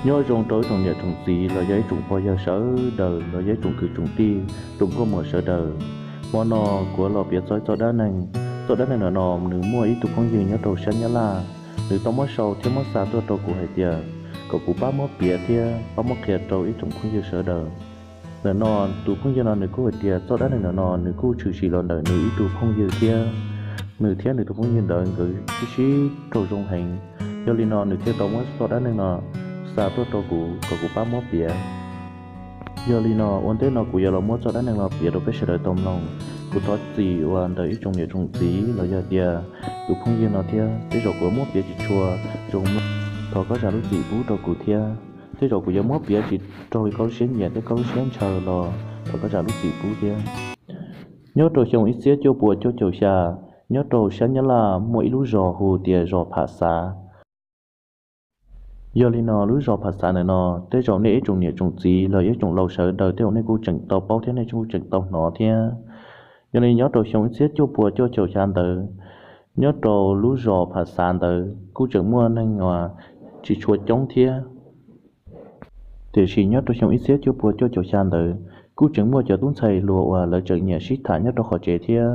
Nyob zoo rau ib tsoom niam tsoom txiv los yog ib tsoom pog yawg sawv daws los yog ib tsoom kwv tsoom tij tsoom nkauj muam sawv daws. Hmo no kuv los piav txog txoj dab neeg. Txoj dab neeg no no nws muaj ib tug phooj ywg nyob rau sab Nyab Laj, nws tau muab sau thiab muab xa tuaj rau kuv hais tias kom kuv pab muab piav thiab pab muab qhia rau ib tsoom phooj ywg sawv daws. Ntawm no tus phooj ywg no nws kuj hais tias txoj dab neeg ntawm no nws kuj tshwm sim los ntawm nws ib tug phooj ywg thiab. Nws thiab nws tus phooj ywg ntawd nkawd sib sib raug zoo heev, yog li no nws thiaj tau muab txoj dab neeg no xa tuaj rau kuv kom kuv pab muab piav. Yog li no ua ntej no kuv yuav los muab txoj dab neeg no piav rau peb sawv daws tau mloog. Kuv thov txim uas ntawm ib tsoom niam tsoom txiv los yog tias tus phooj ywg no thiab, tej zaum kuv muab piav tsis tshua zoo mloog, thov koj zam lub txim pub rau kuv thiab. Tej zaum kuv yuav muab piav tsis raug li koj lub siab nyiam thiab koj lub siab ntshaw los thov koj zam lub txim pub thiab. Nyob rau xyoo ib txhiab cuaj puas cuaj caum xya, nyob rau sab Nyab Laj muaj ib lub zos hu tias zos Pham Xav. Yog li no lub zos Pham Xav ntawm no tej zaum nej ib tsoom niam tsoom txiv los ib tsoom laus sawv daws tej zaum nej kuj tseem tau paub thiab nej kuj tseem tau hnov thiab. Yog li nyob rau xyoo ib txhiab cuaj puas cuaj caum xya ntawd, nyob rau lub zos Pham Xav ntawd kuj tseem muaj neeg uas tsis tshua coob thiab. Tiam sis nyob rau xyoo ib txhiab cuaj puas cuaj caum xya ntawd kuj tseem muaj cov tub ntxhais hluas uas lawv tseem nyiam sib tham nyob rau qhov tsev thiab.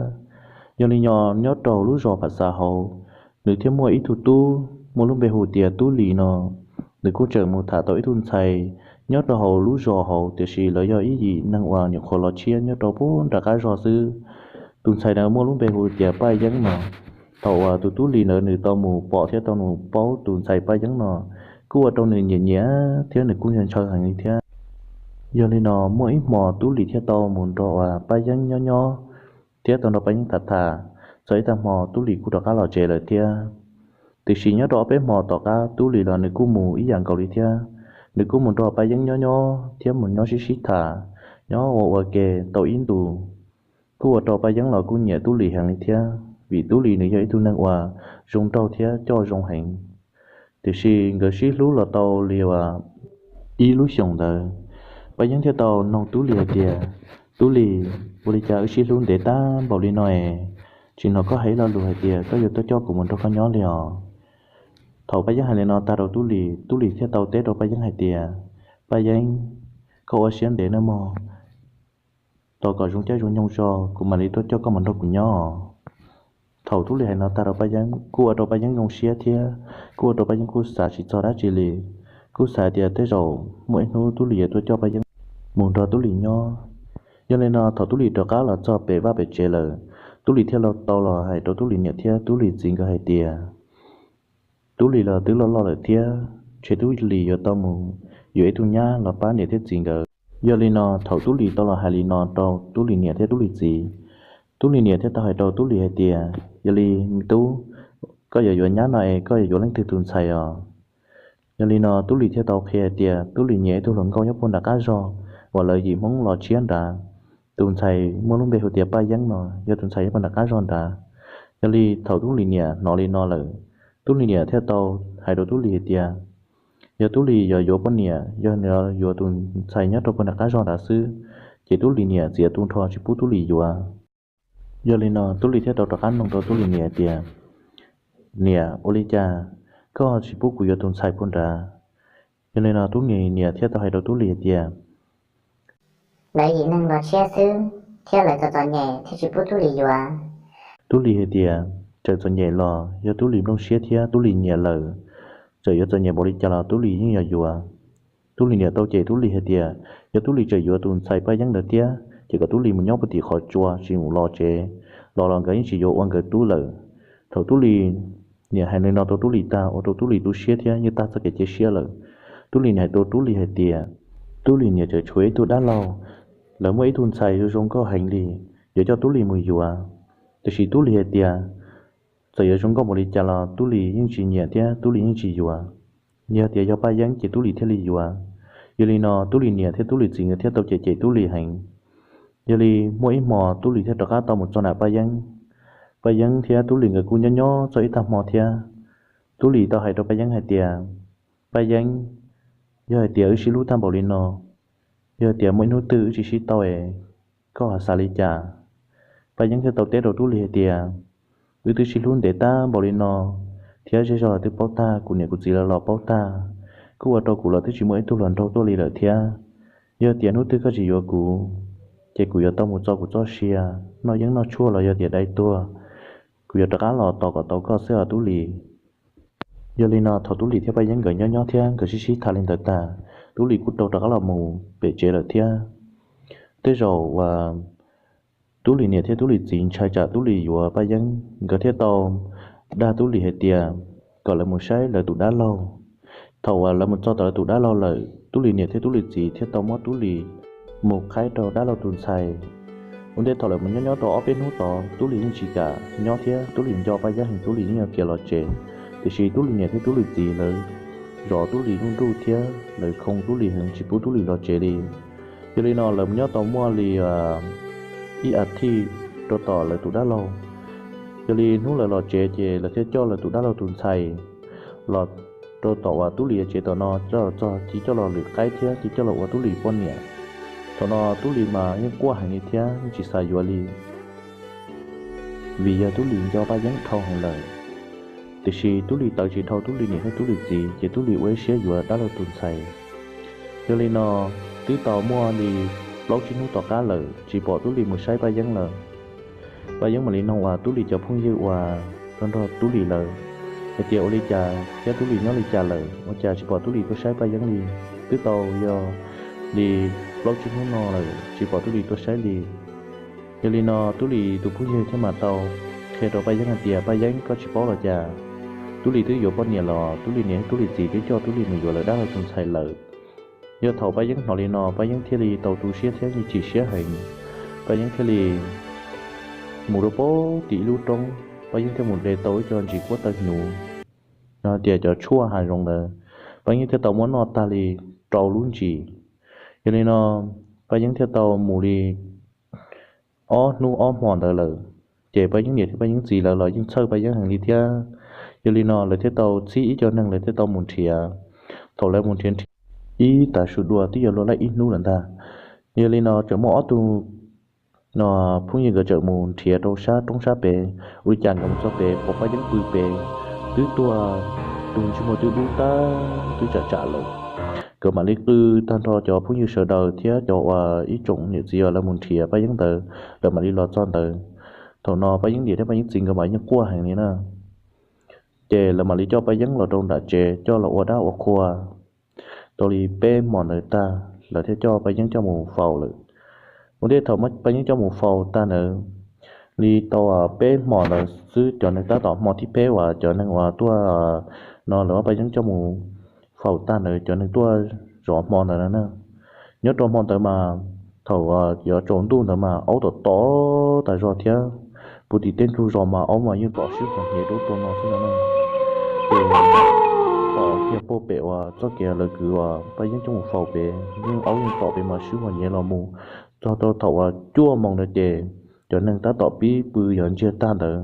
Yog li no nyob rau lub zos Pham Xav hauv, nws thiaj muaj ib tug tub muaj lub npe hu tias Tub Lis no. Nws kuj tseem mus tham tau ib tug ntxhais nyob rau hauv lub zos hauv, tiam sis lawv yog ib yim neeg uas nyuam qhuav los tshiab nyob rau puag nram qab zos xwb. Tus ntxhais ntawd muaj lub npe hu tias Paj Yeeb no. Thaum uas tus Tub Lis ntawd nws tau mus pom thiab tau mus paub tus ntxhais Paj Yeeb no, kuj ua rau nws nyiam nyiam thiab nws kuj ntshaw heev li thiab. Yog li no muaj ib hmos Tub Lis thiaj tau mus nrog uas Paj Yeeb nyob nyob thiab tau nrog Paj Yeeb tham tham, txog ib tag hmo Tub Lis kuj rov qab los tsev lawm thiab. Tiam sis nyob rau ob peb hmo tom qab Tub Lis los nws kuj mus ib yam nkaus li thiab. Nws kuj mus nrog Paj Yeeb nyob nyob thiab mus nyob sib sib tham, nyob ua ua ke tau ib ntus, kuj ua rau Paj Yeeb los kuj nyiam Tub Lis heev li thiab, vim Tub Lis nws yog ib tug neeg uas zoo nraug thiab coj zoo heev. Tiam sis nkawd sib hlub los tau li uas ib lub xyoos ntawd, Paj Yeeb thiaj tau noog Tub Lis hais tias, Tub Lis, ua li cas wb sib hlub ntev tag npaum li no es tsis hnov koj hais ib lo lus hais tias koj yuav tuaj coj kuv mus nrog koj nyob li os? Thaum Paj Yeeb hais li no tag rau Tub Lis, Tub Lis thiaj tau teb rau Paj Yeeb hais tias, Paj Yeeb, koj ua siab ntev nawb mog, tos kom zoo caij zoo nyoog tso kuv mam li tuaj coj koj mus nrog kuv nyob. Thaum Tub Lis hais no tag rau Paj Yeeb kuj ua rau Paj Yeeb zoo siab thiab kuj ua rau Paj Yeeb kuj xav tsis txog dab tsi li, kuj xav tias tej zaum muaj ib hnub Tub Lis yuav tuaj coj Paj Yeeb mus nrog Tub Lis nyob. Yog li no thaum Tub Lis rov qab los txog pem vaj pem tsev lawm, Tub Lis thiaj los tau los hais rau Tub Lis niam thiab Tub Lis txiv nkawd hais tias, Tub Lis los twb loj loj lawm thiab, ntshe Tub Lis yuav tau mus yuav ib tug nyab los pab niam thiab txiv nkawd. Yog li no thaum Tub Lis tau los hais li no rau Tub Lis niam thiab Tub Lis txiv, Tub Lis niam thiaj tau hais rau Tub Lis hais tias, Yog li me tub, koj yuav yuav nyab no es koj yuav yuav leej twg tus ntxhais os? Yog li no Tub Lis thiaj tau qhia hais tias Tub Lis nyiam ib tug hluas nkauj nyob puag nram qab zog uas lawv yim Hmoob los tshiab nrad. Tus ntxhais muaj lub npe hu tias Paj Yeeb no, yog tus ntxhais nyob puag nram qab zog nrad. Yog li thaum Tub Lis niam hnov li no lawm, Tub Lis niam thiaj tau hais rau Tub Lis hais tias, Yog Tub Lis yuav yuav poj niam, yog nws yuav tus ntxhais nyob rau puag nram qab zog nrad xwb, ces Tub Lis niam txiav tu nrho tsis pub Tub Lis yuav. Yog li no Tub Lis thiaj tau rov qab noog rau Tub Lis niam hais tias, Niam, ua li cas koj tsis pub kuv yuav tus ntxhais puag nrad? Yog li no Tub Lis niam thiaj tau hais rau Tub Lis hais tias, Lawv yim neeg los tshiab xwb thiab lawv txom txom nyem thiaj tsis pub Tub Lis yuav. Tub Lis hais tias, Txawm txom nyem los yog Tub Lis nplooj siab thiab Tub Lis nyiam lawm, txawm yuav txom nyem npaum li cas los Tub Lis yeej yuav yuav. Tub Lis niam tau cem Tub Lis hais tias, Yog Tub Lis tseem yuav tus ntxhais Paj Yeeb ntawd thiab ces kom Tub Lis mus nyob puag tim qhov tsua tsis mus los tsev, los los nkawd yeej tsis yuav ua nkawd tub lawm. Thaum Tub Lis niam hais li no rau Tub Lis tag ua rau Tub Lis tu siab thiab yeej tag txoj kev cia siab lawm. Tub Lis niam hais rau Tub Lis hais tias, Tub Lis niam tseem tshuav ib tug dab laug, lawv muaj ib tug ntxhais zoo zoo nkauj heev li, yuav coj Tub Lis mus yuav. Tiam sis Tub Lis hais tias, Txawm yuav zoo nkauj npaum li cas los Tub Lis yeej tsis nyiam thiab Tub Lis yeej tsis yuav. Yog tias yog Paj Yeeb ces Tub Lis thiaj li yuav. Yog li no Tub Lis niam thiab Tub Lis txiv nkawd thiaj tau cem cem Tub Lis heev. Yog li muaj ib hmo Tub Lis thiaj rov qab tau mus txog nram Paj Yeeb. Paj Yeeb thiab Tub Lis nkawd kuj nyob nyob txog ib tag hmo thiab. Tub Lis tau hais rau Paj Yeeb hais tias, Paj Yeeb, yog hais tias wb sib hlub tag npaum li no, yog hais tias muaj ib hnub twg wb tsis sib tau es koj ho xav li cas? Paj Yeeb thiaj tau teb rau Tub Lis hais tias, Wb twb sib hlub ntev tag npaum li no thiab zej zog twb paub tag, kuv niam kuv txiv lawv los paub tag, kuj ua rau kuv los twb tsis muaj ib tug hluas nraug tuaj li lawm thiab. Yog tias hnub twg koj tsis yuav kuv, ces kuv yuav tau mus txo kuv txoj sia, noj yeeb noj tshuaj los yog tias dai tuag, kuv yuav rov qab los tos kom tau koj xwb os Tub Lis. Yog li no thaum Tub Lis thiab Paj Yeeb nkawd nyob nyob thiab nkawd sib sib tham li ntawd tag, Tub Lis kuj rau rov qab los mus pem tsev lawm thiab. Tej zaum uas Tub Lis niam thiab Tub Lis txiv ntshai tsam Tub Lis yuav Paj Yeeb, nkawd thiaj tau dag Tub Lis hais tias kom lawv mus saib lawv tus dab laug. Thaum uas lawv mus txog tom lawv tus dab laug lawm, Tub Lis niam thiab Tub Lis txiv thiaj tau muab Tub Lis mus qhaib rau dab laug tus ntxhais. Ua ntej thaum lawv mus nyob nyob tau ob peb hnub tod, Tub Lis yeej tsis kam nyob thiab Tub Lis nco Paj Yeeb heev, Tub Lis yeej yuav khiav los tsev. Tiam sis Tub Lis niam thiab Tub Lis txiv lawv zov Tub Lis nruj nruj thiab lawv khoo Tub Lis heev tsis pub Tub Lis los tsev li. Yog li no lawv mus nyob tau muaj li ib as thiv rau tom lawv tus dab laug. Yog li hnub lawv los tsev ces lawv thiaj coj lawv tus dab laug tus ntxhais los rau tom uas Tub Lis tsev tom no, coj los txog cia coj los lwm qaib thiab cia coj los ua Tub Lis poj niam. Thaum no Tub Lis mas yeej quaj heev li thiab yeej tsis xav yuav li, vim yog Tub Lis nco Paj Yeeb dhau heev lawm. Tiam sis Tub Lis tawv tsis dhau Tub Lis niam thiab Tub Lis txiv ces Tub Lis ua ib siab yuav dab laug tus ntxhais. Yog li no twb tau muaj li plaub tsib hnub tom qab lawm tsis pom Tub Lis mus saib Paj Yeeb lawm. Paj Yeeb mam li nug uas Tub Lis cov phooj ywg uas nrog nrog Tub Lis lawm hais tias ua li cas thiab Tub Lis nyob li cas lawm, ua cas tsis pom Tub Lis tuaj saib Paj Yeeb li. Twb tau yog li plaub tsib hnub no lawm tsis pom Tub Lis tuaj saib li. Yog li no Tub Lis tus phooj ywg thiaj mam tau qhia rau Paj Yeeb hais tias, Paj Yeeb, koj tsis paub los cas, Tub Lis twb yuav poj niam los Tub Lis niam Tub Lis txiv twb coj Tub Lis mus yuav lawv dab laug tus ntxhais lawm. Yog thaum Paj Yeeb hnov li no Paj Yeeb thiaj li tau tu siab thiab yeej chim siab heev. Paj Yeeb thiaj li mus rau pem tim ib lub roob, Paj Yeeb thiaj mus de tau ib co ntsis kuab taw hnyuv, no tias cov tshuaj hav zoov ntawd, Paj Yeeb thiaj tau muab noj tag li rau lub ntsis. Yog li no Paj Yeeb thiaj tau mus li ob hnub ob hmo ntawd lawm, ces Paj Yeeb niam thiab Paj Yeeb txiv lawv los yeej txhawj Paj Yeeb heev li thiab. Yog li no lawv thiaj tau txhib ib co neeg lawv thiaj tau mus nrhiav. Thaum lawv mus nrhiav nrhiav ib tag su dua twb yog luag laij ib hnub lawm ntag. Yog li no tseem muaj ob tug phooj ywg nkawd tseem mus nrhiav rau sab roob sab pem, ua li cas nkawd mus txog pem pom Paj Yeeb pw pem, twb tuag, tus ntsej muag twb dub tag twb tsam tsam lawm. Nkawd mam li qw tag nrho cov phooj ywg sawv daws thiab cov uas ib tsoom niam txiv uas lawv mus nrhiav Paj Yeeb ntawd, lawv mam li los txog ntawd. Thaum no Paj Yeeb niam thiab Paj Yeeb txiv nkawd mas yeej quaj heev li na. Ces lawv mam li coj Paj Yeeb los rau nram tsev coj los ua dab ua qhua. Tau li peb hmo ntawd tag lawv thiaj coj Paj Yeeb coj mus faus lawm. Ua ntej thaum Paj Yeeb coj mus faus tag ntawd li tau peb hmo ntawd xwb, cov neeg tab tom hmo thib peb uas cov neeg uas tuaj no lawv muab Paj Yeeb coj mus faus tag ntawd cov neeg tuaj zov hmo ntawd na. Nyob rau hmo ntawd mas thaum yuav tsaus ntuj ntawd mas aub tom tom tas zog thiab, puv tim tej ntug zos mas aub mas yeej tom sib hua hnyev rau ub rau no xwb no na. Ces tom kiag pem uas txoj kev lawv kwv uas Paj Yeeb coj mus faus pem, yeej aub yeej tom pem mas sib hua hnyev los mus txog rau thaum uas cuaj moos ntawd ces cov neeg tab tom pib pw yuav ntsiag tag ntawd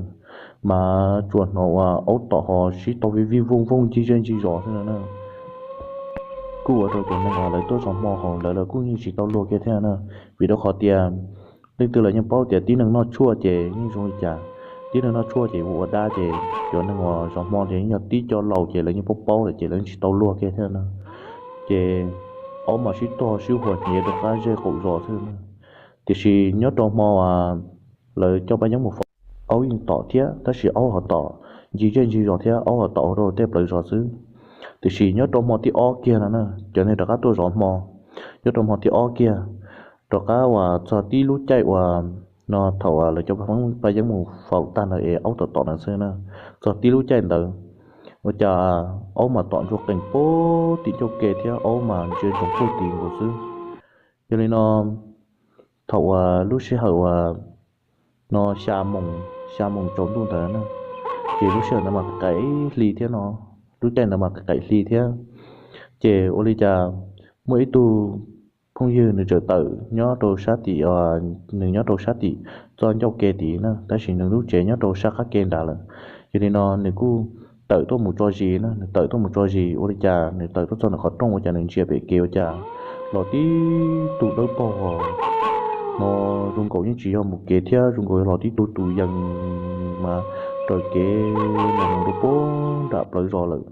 mas tsuas hnov uas aub tom ho sib tau vij vij vooj vooj ncig zej ncig zos xwb no na. Kuj ua rau cov neeg uas lawv tuaj zov hmo hauv lawv los kuj yeej tsis tau luag kiag thiab na, vim rau qhov tias leej twg los yeej paub tias tib neeg noj tshuaj ces yeej zoo li cas. Tib neeg noj tshuaj ces ua ua dab ces cov neeg uas zov hmo ces yeej yog tib co laus ces lawv yeej paub paub lawm ces lawv yeej tsis tau luag kiag thiab na. Ces aub mas sib tog sib hua hnyev rau qab zej qaum zos xwb na. Tiam sis nyob rau hmo uas lawv coj Paj Yeeb mus faus, aub yeej tom thiab tab sis aub ho tom ncig zej ncig zos thiab aub ho tom hauv rau tej plawv zos xwb. Tiam sis nyob rau hmo thib ob kiag no na, cov neeg rov qab tuaj zov hmo, nyob rau hmo thib ob kiag, rov qab uas txog tib lub caij uas no thaum uas lawv coj Paj Yeeb mus faus tag ntawd es aub tom tom ntawd xwb na, txog tib lub caij ntawd ua cas aub mas tom ntsuag qees puag tim ncauj ke thiab aub mas ntsia ntsoov puag tim nkaus xwb. Yog li no thaum uas lub sij hawm uas no xya moos, xya moos tsaus ntuj ntawd na, ces lub sij hawm ntawd mas qaim hli thiab no, lub caij ntawd mas qaim hli thiab. Ces ua li cas muaj ib tug phooj ywg nws txawm tawm nyob rau sab tim, nws nyob rau sab tim txoj ncauj ke tid na, tab sis nws lub tsev nyob rau sab qab ke nrad lawm. Yog li no nws kuj tawm tuaj mus tso zis na, nws tawm tuaj mus tso zis ua li cas nws tawm tuaj txog ntawm qhov rooj ua cas nws ntsia pem kev ua cas los tib tug dawb paug ho no, zoo nkaus yeej tsis yog mus kev thiab, zoo nkaus yog los tib tug tus yees mas raws kev los mus rau puag nram plawv zos lawm.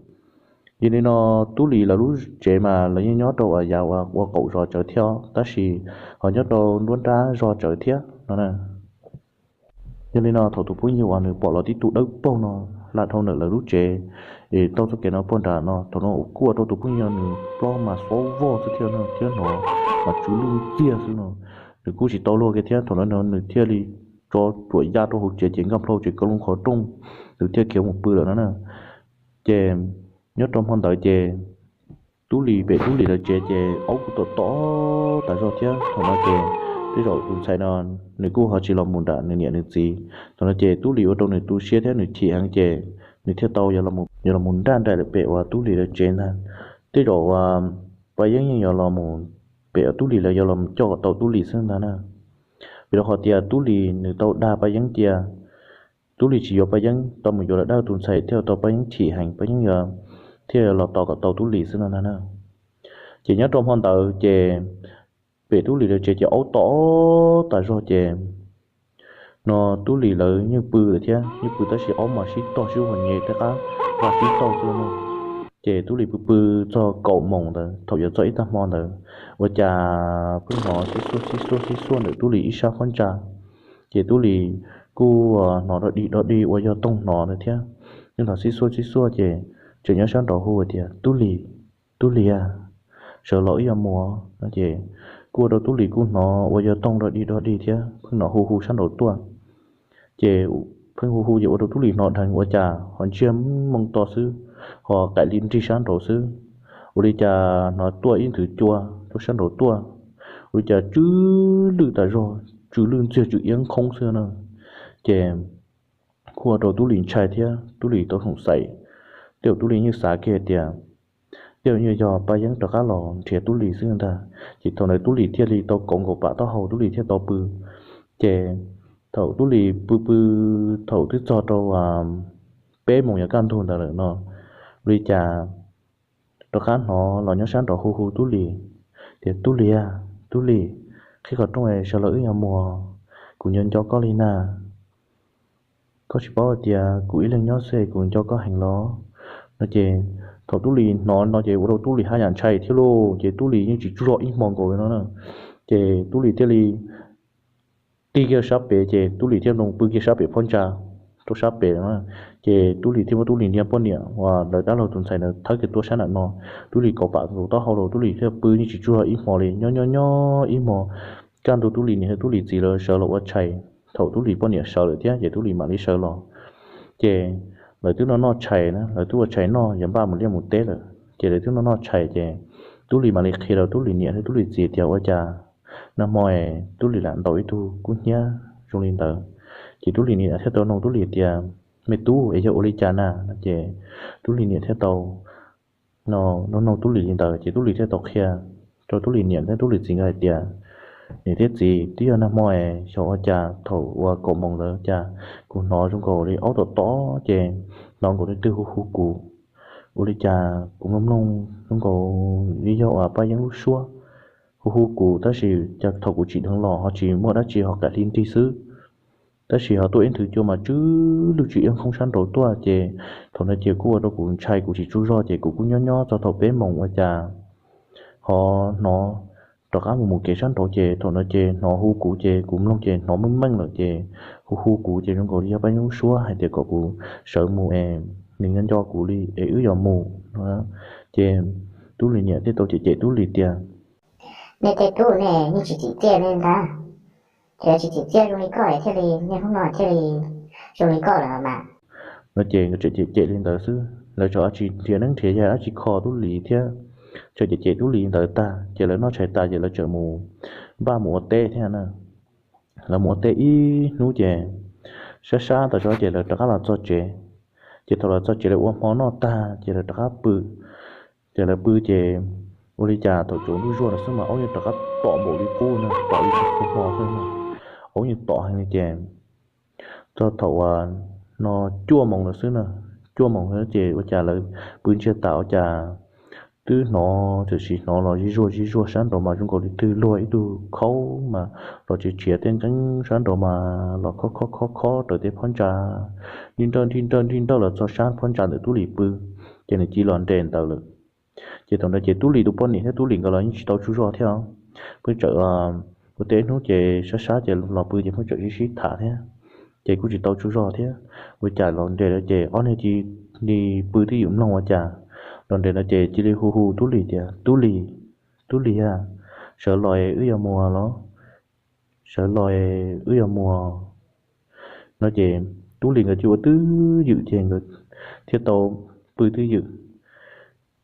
Yog li no Tub Lis lawv lub tsev mas lawv yeej nyob rau uas yav uas ua qaum zos tsawv thiab, tab sis ho nyob rau nruab nrab zos tsawv thiab no. Yog li no thaum tus phooj ywg uas nws pom los tib tug dawb paug no hla dhau ntawm lawv lub tsev es taug txoj kev no puag nram no, thaum no kuj ua rau tus phooj ywg nws plaub mas xob vog xwb thiab no, thiab hnov mas tsw lwj ntxiag xwb no. Nws kuj tsis tau luag kiag thiab, thaum no nws thiaj li tso ruam ya rau hauv tsev ces nkag plho tsev kav loo qhov rooj, nws thiaj khiav mus pw lawm no na. Ces nyob rau hmo ntawd ces Tub Lis pem Tub Lis lawv tsev ces aub kuj tom tom tas zog thiab. Thaum no ces tej zaum tus ntxhais no nws kuj ho tsis los mus nram nws niam nws txiv. Thaum no ces Tub Lis ua rau nws tu siab thiab nws chim heev ces nws thiaj tau yuav los mus nraj nraim lawm pem uas Tub Lis lawv tsev ntag. Tej zaum uas Paj Yeeb yeej yuav los mus pem uas Tub Lis lawv yuav los coj kom tau Tub Lis xwb ntag na. Vim rau qhov tias Tub Lis nws tau dag Paj Yeeb tias Tub Lis tsis yuav Paj Yeeb, tau mus yuav lawm dab tus ntxhais thiaj tau Paj Yeeb chim heev, Paj Yeeb yuav thiaj los tos kom tau Tub Lis xwb no ntag na. Ces nyob rau hmo ntawd ces pem Tub Lis lawv tsev ces aub tom tas zog ces no Tub Lis lawv yeej pw lawm thiab, yeej pw tab sis aub mas sib tog sib huas nyem tej qab vaj sib tog xwb no. Ces Tub Lis pw pw txog kaum moos ntawd, thaum yuav txog ib tag hmo ntawd ua cas pheej hnov sib xuaj sib xuaj sib xuaj ntawm Tub Lis ib sab phab ntsa. Ces Tub Lis kuj hnov dog dig dog dig ua yog toog hnov ntawd thiab. Yeej hnov sib xuaj sib xuaj ces tseem nyob sab nraud hu tias, Tub Lis, Tub Lis a, sawv los wb yuav mus no. Ces kuj ua rau Tub Lis kuj hnov ua yog toog dog dig dog dig thiab pheej hnov hu hu sab nraud tuaj. Ces pheej hu hu ces ua rau Tub Lis hnov dheev ua cas ho ntsiag moo to xwb, ho qaim li nrig sab nraud xwb. Ua li cas hnov tuaj ib nthwv cua rau sab nraud tuaj, ua li cas tsw lwj tas zog, tsw lwj ntxiag tsw iab qhoob xwb na. Ces kuj ua rau Tub Lis ntshai thiab Tub Lis tau xoom xaiv, tej zaum Tub Lis yeej xav kiag tias tej zaum yog Paj Yeeb rov qab los nrhiav Tub Lis xwb ntag. Ces thaum ntawd Tub Lis thiaj li tau kauv nkaus pam taub hau, Tub Lis thiaj tau pw. Ces thaum Tub Lis pw pw thaum twb txog rau peb moos yuav kaj ntug ntawd lawm no, ua li cas rov qab hnov los nyob sab nraud hu hu Tub Lis tias, Tub Lis a, Tub Lis, qhib qhov rooj sawv los wb yuav mus, kuv nco nco koj li na. Koj tsis paub hais tias kuv ib leeg nyob xwb kuv nco koj heev los no. Ces thaum Tub Lis hnov no ces ua rau Tub Lis haj yam ntshai thiab lauj, ces Tub Lis yeej tsis tsaug zog ib hmo nkaus li no na. Ces Tub Lis thiaj li tig kiag sab pem, ces Tub Lis thiaj li pw kiag sab pem phab ntsa rau sab pem no. Ces Tub Lis thiaj muab Tub Lis niag poj niam uas lawv dab laug tus ntxhais ntawd thawb kiag tuaj sab nram no. Tub Lis kauv pam nkaus taub hau los Tub Lis thiaj pw yeej tsis tsaug zog ib hmo li, nyob nyob nyob ib hmo kaj ntug Tub Lis niam thiab Tub Lis txiv lawv sawv los ua tshais. Thaum Tub Lis poj niam sawv lawm thiab ces Tub Lis mam li sawv los. Ces lawv twb noj noj tshais na, lawv twb ua tshais noj yuav npaj mus liaj mus teb lawm, ces lawv twb noj noj tshais ces Tub Lis mam li qhia rau Tub Lis niam thiab Tub Lis txiv tias ua cas nag hmo es Tub Lis lam ntaus ib tug kub hnyiab zoo li ntawd. Ces Tub Lis niam thiaj tau nug Tub Lis tias, Me tub, es yog ua li cas na? Ces Tub Lis niam thiaj tau nug nug Tub Lis li ntawd ces Tub Lis thiaj tau qhia rau Tub Lis niam thiab Tub Lis txiv nkawd hais tias, Niam thiab txiv, twb yog nag hmo es xyov ua cas thaum uas kaum moos ntawd cas kuv hnov zoo nkaus li aub tom tom ces hnov nkaus li twg hu hu kuv. Ua li cas kuv mloog mloog zoo nkaus li yog uas Paj Yeeb lub suab hu hu kuv, tab sis cas thaum kuv tsim dheev los ho tsis muaj dab tsi ho qaim hli nrig xwb. Tab sis ho tuaj ib nthwv cua mas tsw lwj tsw iab qhoob sab nraud tuaj ces thaum ntawd ces kuj ua rau kuv ntshai kuv tsis tsaug zog ces kuv kuj nyob nyob txog thaum peb moos ua cas ho hnov rov qab mus mus kev sab nraud ces thaum ntawd ces hnov hu kuv ces kuv mloog ces hnov meej meej lawm ces hu hu kuv ces zoo nkaus li yog Paj Yeeb lub suab hais tias kom kuv sawv mus es nws nco nco kuv li es wb yuav mus no. Ces Tub Lis niam thiaj tau cem cem Tub Lis tias, Nej tej tub nej yeej tsis txim txiaj li ntag, ces tsis txim txiaj zoo li koj thiaj li niaj hnub no thiaj li zoo li koj lawm mas. No ces nkawd tseem cem cem li ntawd xwb, lawv tseem tsis nrhiav neeb nrhiav yaig dab tsi kho Tub Lis thiab, tseem cem cem Tub Lis li ntawd tag ces lawv noj tshais tas ces lawv tseem mus npaj mus ua teb thiab na. Lawv mus ua teb ib hnub ces sab sab tas zog ces lawv rov qab los txog tsev. Ces thaum los txog tsev lawv ua hmo noj tag ces lawv rov qab pw. Ces lawv pw ces ua li cas thaum tsaus ntuj zuag no xwb mas aub yeej rov qab tom npaum li qub no, tom li tsis tshua hmo xwb no, aub yeej tom heev li ces txog thaum uas no cuaj moos lawm xwb na, cuaj moos xwb ces ua cas lawv pw ntsiag tas ua cas twb hnov, txawm sim hnov los zij zuag zij zuag sab nraud mas zoo nkaus li twg luag ib tug khaub mas los tsis tshiav tej nqeeb sab nraud mas los khob khob khob khob raws tej phab ntsa, nrij nrawj nrij nrawj nrij nrawj los txog sab phab ntsa ntawm Tub Lis pw. ces nws cia li los nres ntawd lawm. Ces thaum ntawd ces Tub Lis tus poj niam thiab Tub Lis nkawd los yeej tsis tau tsaug zog thiab, pheej tseem ua teb hnub ces sab sab ces los pw ces pheej tseem sib sib tham thiab, ces kuj tsis tau tsaug zog thiab. Ua cas los nres lawm ces ob niag cia li pw twj ywm mloog ua cas los nres lawm ces cia li hu hu Tub Lis tias, Tub Lis, Tub Lis a, sawv los wb yuav mus los, sawv los wb yuav mus no ces Tub Lis nkawd cia li ua twj ywm ces nkawd thiaj tau pw twj ywm.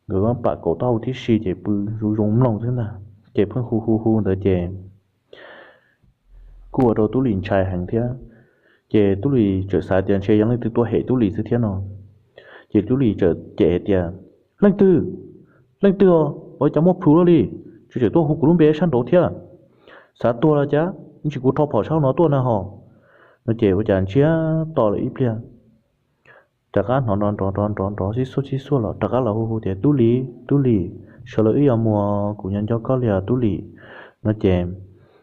Nkawd pam kaum taub hau tib si ces pw zoo zoo mloog xwb ntag ces pheej hu hu hu ntawd ces kuj ua rau Tub Lis ntshai heev thiab. Ces Tub Lis txawm xav tias ntshe yog leej twg tuaj hem Tub Lis xwb thiab no. Ces Tub Lis txawm cem hais tias, Leej twg? Leej twg os? Ua cas muaj plhus luaj li? Tseem tuaj hu kuv lub npe sab nraud thiab. Xav tuag los cas, tsis kuv rho phom sab no tuaj na ho. No ces ua cas ntsiag to lawm ib pliag rov qab hnov nrov nrov nrov nrov nrov sib xuaj sib xuaj los rov qab los hu hu tias, Tub Lis, Tub Lis, sawv los wb yuav mus, kuv nyob nco koj li os Tub Lis. No ces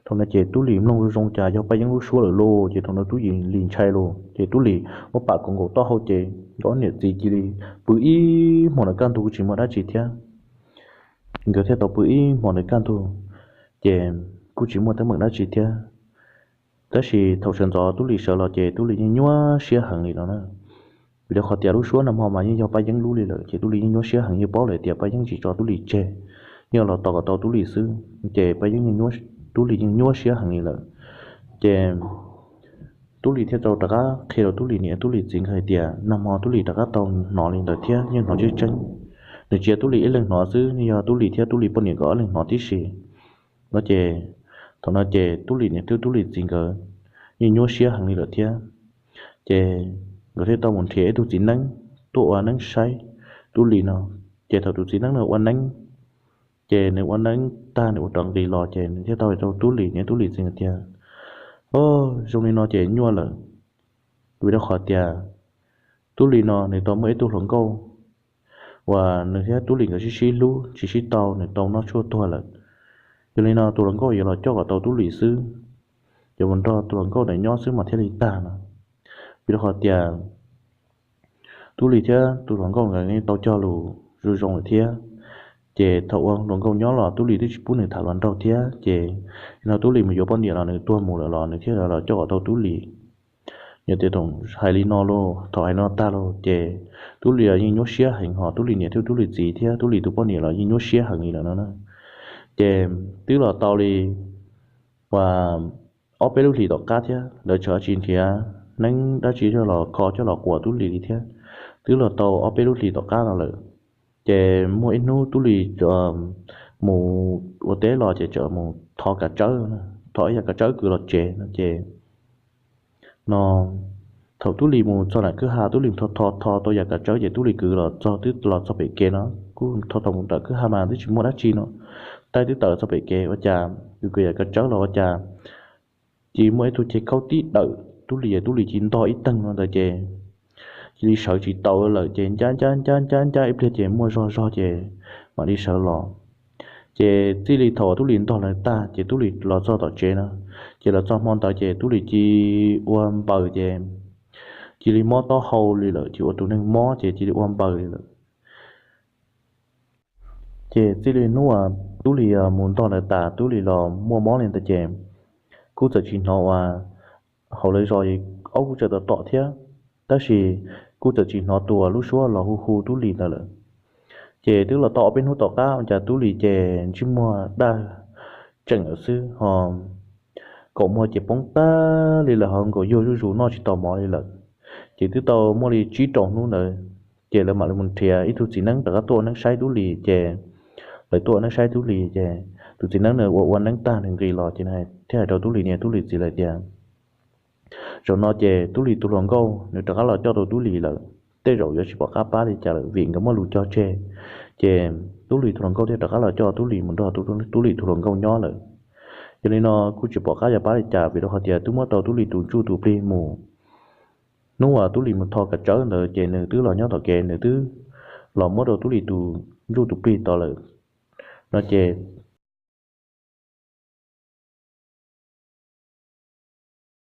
thaum no ces Tub Lis mloog zoo zoo cas yog Paj Yeeb lub suab lawm lauj. Ces thaum no Tub Lis ntshai los ces Tub Lis muab pam kaum nkaus taub hau ces nkawd niam txiv cia li pw ib hmos ntawm kaj ntug kuj tsis muaj dab tsi thiab. Nkawd thiaj tau pw ib hmos ntawm kaj ntug ces kuj tsis muaj teeb meem dab tsi thiab. Tab sis thaum sawv ntxov Tub Lis sawv los ces Tub Lis yeej nyuaj siab heev li no na. Vim rau qhov tias lub suab nag hmo mas yeej yog Paj Yeeb lub li lawm ces Tub Lis yeej nyuaj siab heev, yeej paub lawm tias Paj Yeeb tsis tso Tub Lis tseg, yeej los tos kom tau Tub Lis xwb ces Paj Yeeb, Tub Lis yeej nyuaj siab heev li lawm. Ces Tub Lis thiaj tau rov qab qhia rau Tub Lis niam Tub Lis txiv nkawd hais tias nag hmo Tub Lis rov qab tau hnov li ntawd thiab yeej hnov tseeb tseeb. Nws tsis yog Tub Lis ib leeg hnov xwb, nws yog Tub Lis thiab Tub Lis poj niam nkawd ob leeg hnov tib si. No ces thaum no ces Tub Lis niam thiab Tub Lis txiv nkawd yeej nyuaj siab heev li lawm thiab. Ces nkawd thiaj tau mus nrhiav ib tug txiv neeb tuaj ua neeb saib Tub Lis no. Ces thaum tus txiv neeb no ua neeb, ces nws ua neeb tag nws ua rov nqis los ces nws thiaj tau hais rau Tub Lis niam Tub Lis txiv tias, O, zoo li no ces nyuaj lawm, vim rau qhov tias Tub Lis no nws tau muaj ib tug hluas nkauj uas nws thiab Tub Lis nkawd sib sib hlub tsis sib tau, nws tau noj tshuaj tuag lawm. Yog li no tus hluas nkauj yuav los coj kom tau Tub Lis xwb, yuav mus nrog tus hluas nkauj ntawd nyob xwb mas thiaj li tag no. Vim rau qhov tias Tub Lis thiab tus hluas nkauj nkawd tau cog lus zoo zoo lawm thiab. Ces thaum ua hluas nkauj nyob los Tub Lis twb tsis pub nws tham hluas nraug thiab, ces no Tub Lis mus yuav poj niam los nws tuag mus lawm los nws thiaj los coj kom tau Tub Lis. Yog tias thaum hais li no lauj, thaum hais no tag lauj ces Tub Lis los yeej nyuaj siab heev, ho Tub Lis niam thiab Tub Lis txiv thiab Tub Lis tus poj niam los yeej nyuaj siab heev li lawm no na. Ces twb los tau li uas ob peb lub hlis tom qab thiab, lawv tseem tsis nrhiav neeb dab tsi coj los kho coj los quas Tub Lis li thiab. Twb los tau ob peb lub hlis tom qab no lawm, ces muaj ib hnub Tub Lis mus ua teb los ces txawm mus tho kav tsawb, tho ib yam kav tsawb kwv los tsev no ces no thaum Tub Lis mus txog nram kwj ha, Tub Lis tho tho tho tau yam kav tsawb ces Tub Lis kwv los txog twb los txog pem kev no, kuj tho tau mus nram kwj ha mas twb tsis muaj dab tsi no, tab twb tawm txog pem kev ua cas kwv kwv yam kav tsawb los ua cas cia li muaj ib tug ceg khaub tib dawm Tub Lis, Tub Lis cia li ntog ib teeg no ntawd ces cia li sawv tsis tau lawm ces ncab ncab ncab ncab ncab ib pliag ces muaj zog zog ces mam li sawv los. Ces txij li thaum Tub Lis ntog lawm tag ces Tub Lis los txog tom tsev no, ces los txog hmo ntawd ces Tub Lis cia li ua npaws ces cia li mob taub hau li lawm, ces ua tus neeg mob ces cia li ua npaws li lawm. Ces txij li hnub uas Tub Lis mus ntog lawv tas Tub Lis los muaj mob li ntawd ces kuj txawm tsis hnov uas hauv lawv zos aub kuj tseem tom tom thiab, tab sis kuj txawm tsis hnov tus uas lub suab los hu hu Tub Lis ntawd lawm. Ces twb los tau ob peb hnub tom qab ua cas Tub Lis ces ntsej muag daj tseem lawm xwb ho kaum muag ces poob tag li lawm ho nkaus yuag zuj zus noj tsis tau mov li lawm. Ces twb tau muaj li tsib rau hnub ntawd ces lawv mam li mus nrhiav ib tug txiv neeb rov qab tuaj ua neeb saib Tub Lis ces lawv tuaj ua neeb saib Tub Lis ces tus txiv neeb nws ua ua neeb tag nws nqis los ces thiaj hais rau Tub Lis niam Tub Lis txiv lawm tias, Zaum no ces Tub Lis tus hluas nkauj nws rov qab los coj tau Tub Lis lawm, tej zaum yuav tsis pom qab pab li cas lawm vim nkawd muaj lus cog tseg. Ces Tub Lis tus hluas nkauj thiaj rov qab los coj Tub Lis mus nrog Tub Lis tus hluas nkauj nyob lawm. Yog li no kuj tsis pom qab yuav pab li cas vim rau qhov tias twb muab tau Tub Lis tus ntsuj tus plig mus. Hnub uas Tub Lis mus tho kav tsawb ntawd ces nws twb los nyob tom kev, nws twb los muab rau Tub Lis tus ntsuj tus plig tod lawm no ces